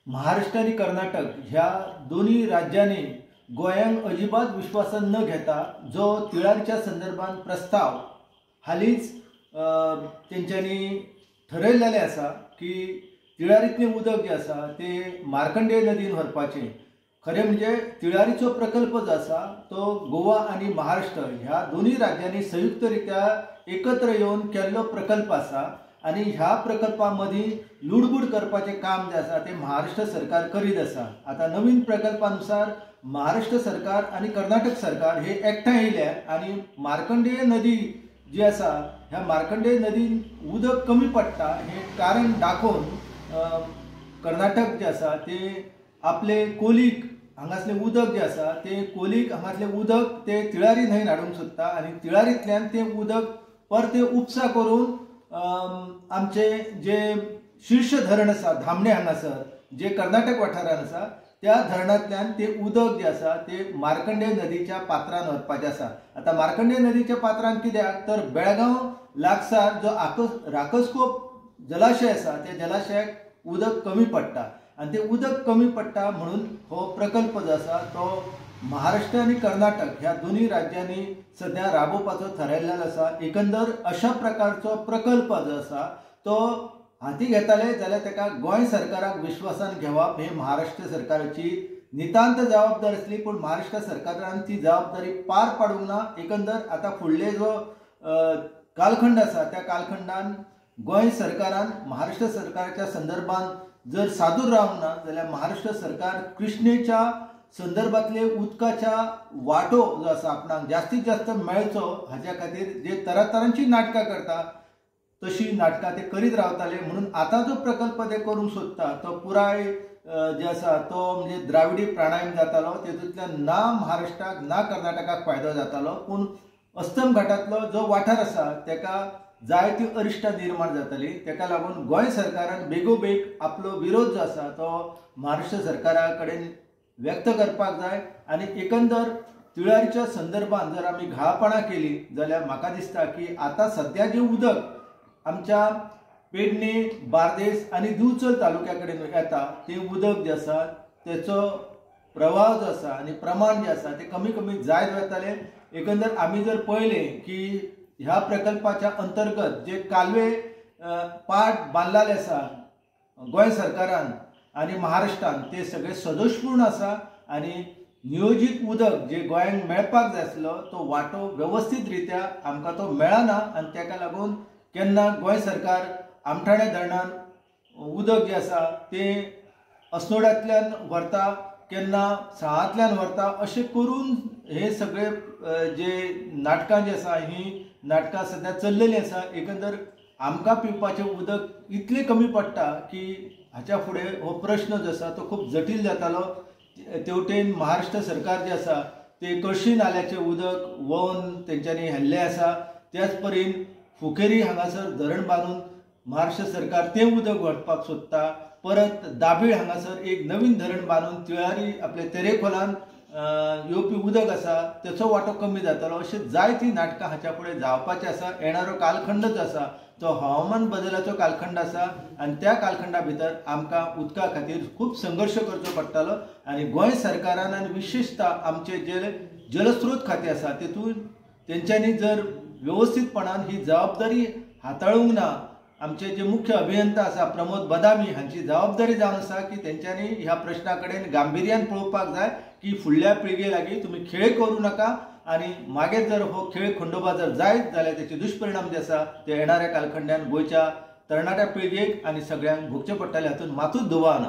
महाराष्ट्र आनी कर्नाटक ह्या दोनूय राज्यांनी गोंयांक अजिबात विश्वासान न घेता जो तिळारीच्या संदर्भात प्रस्ताव हालींच तेंच्यांनी ठरयलेलें आसा की तिळारींतलें उदक जें आसा तें मार्कंडेय नदीन व्हरपाचें। खरें म्हणजे तिळारीचो प्रकल्प जो आसा तो गोवा आनी महाराष्ट्र ह्या दोनूय राज्यांनी संयुक्तरित्या एकत्र येवन केल्लो प्रकल्प आसा आनी ह्या प्रकल्पा मदीं लुडबूड करपाचें काम जें आसा तें महाराष्ट्र सरकार करीत आसा। आतां नवीन प्रकल्पानुसार महाराष्ट्र सरकार आनी कर्नाटक सरकार हे एकठांय येयले आनी मार्कंडेय नदी जी आसा ह्या मार्कंडेय नदीन उदक कमी पडटा हें कारण दाखोवन कर्नाटक जें आसा तें आपले कोलीक हांगासलें उदक जें आसा तें कोलीक हांगासलें उदक तें तिळारी न्हंयेन हाडूंक सोदता आनी तिळारींतल्यान तें उदक परतें उपसा करून आमचे जे शीर्ष धरण आसा धामणे हांगासर जे कर्नाटक वाठारान आसा त्या धरणांतल्यान तें उदक जें आसा तें मार्कंडेय नदीच्या पात्रान व्हरपाचें आसा। आतां मार्कंडेय नदीच्या पात्रान कित्याक तर बेळगांव लागसार जो राकसकोप जलाशय आसा त्या जलाशयाक उदक कमी पडटा आनी तें उदक कमी पडटा म्हणून हो प्रकल्प जो आसा तो महाराष्ट्र आनी कर्नाटक ह्या दोनूय राज्यांनी सद्या राबोवपाचो थारायल्लो आसा। एकंदर अशा प्रकारचो प्रकल्प जो आसा तो हाती घेताले जाल्यार ताका गोंय सरकाराक विश्वासान घेवप हे महाराष्ट्र सरकाराची नितांत जबाबदारी आसली, पूण महाराष्ट्र सरकारान ती जबाबदारी पार पाडूंक ना। एकंदर आतां फुडले जो कालखंड आसा त्या कालखंडान गोंय सरकारान महाराष्ट्र सरकाराच्या संदर्भात जर सादूर रावंक ना जाल्यार महाराष्ट्र सरकार कृष्णेच्या संदर्भातले उदकाच्या वांटो जो आसा आपणाक जास्तीत जास्त मेळचो हाज्या खातीर जे तरातरांची नाटकां करता तशी नाटकां ते करीत रावताले। म्हणून आतां जो प्रकल्प ते करूंक सोदता तो पुराय जे आसा तो म्हणजे द्राविडी प्राणायाम जातालो, तेतूंतल्यान ना महाराष्ट्राक ना कर्नाटकाक फायदो जातालो, पूण अस्तम घाटांतलो जो वाठार आसा तेका जायती अरिश्टां निर्माण जाताली। तेका लागून गोंय सरकारान बेगोबेग आपलो विरोध जो आसा तो महाराष्ट्र सरकारा कडेन व्यक्त करपाक जाय आनी एकंदर तिळारीच्या संदर्भात जर आमी घाळपणां केली जाल्यार म्हाका दिसता की आतां सद्या जें उदक आमच्या पेडणे, बार्देस आनी दिवचल तालुक्या कडेन येता तें उदक जें आसा तेचो प्रवाह जो आसा आनी प्रमाण जें आसा तें कमी कमी जायत वतालें। एकंदर आमी जर पळयलें की ह्या प्रकल्पाच्या अंतर्गत जे कालवे पाट बांदलेले आसा गोंय सरकारान आनी महाराष्ट्रान ते सगळे सदोशपूर्ण आसा आनी नियोजीत उदक जे गोंयांक मेळपाक जाय आसलो तो वांटो वेवस्थीत रित्या आमकां तो मेळना आनी ताका लागून केन्ना गोंय सरकार आमठाणे धरणान उदक जें आसा तें अस्नोड्यांतल्यान व्हरता, केन्ना साळांतल्यान व्हरता, अशें करून हे सगळे जे नाटकां जी आसा हीं नाटकां सद्या चल्लेलीं आसा। एकंदर आमकां पिवपाचें उदक इतलें कमी पडटा की हाच्या फुडें हो प्रश्न जो आसा तो खूब जटील जातालो। तेवटेन महाराष्ट्र सरकार जें आसा ते कळशी नाल्याचें उदक व्होवन तेंच्यांनी हेल्लें आसा, त्याच परीन फुकेरी हांगासर धरण बांदून महाराष्ट्र सरकार तें उदक व्हरपाक सोदता, परत दाबीळ हांगासर एक नवीन धरण बांदून तिळारी आपले तेरेखोलान येवपी उदक आसा तेचो वांटो कमी जातालो। अशें जायतीं नाटकां हाच्या फुडें जावपाचीं आसा। येणारो कालखंड जो आसा तो हवामान बदलाचो कालखंड आसा आनी त्या कालखंडा भितर आमकां उदका खातीर खूब संघर्श करचो पडटालो आनी गोंय सरकारान आनी विशेशतः आमचे जे जलस्रोत खातें आसा तेतून तेंच्यांनी जर वेवस्थीतपणान ही जबाबदारी हाताळूंक ना, आमचे जे मुख्य अभियंता आसा प्रमोद बदामी हांची जबाबदारी जावन आसा की तेंच्यांनी ह्या प्रश्ना कडेन गांभिर्यान पळोवपाक जाय की फुडल्या पिळगे लागीं तुमी खेळ करूं नाका आनी मागीर जर हो खेळ खंडोबा जर जायत जाल्यार तेचे दुश्परिणाम जे आसा ते येणाऱ्या कालखंडान गोंयच्या तरणाट्या पिळगेक आनी सगळ्यांक भोगचे पडटले हातूंत मातूच दुबाव ना।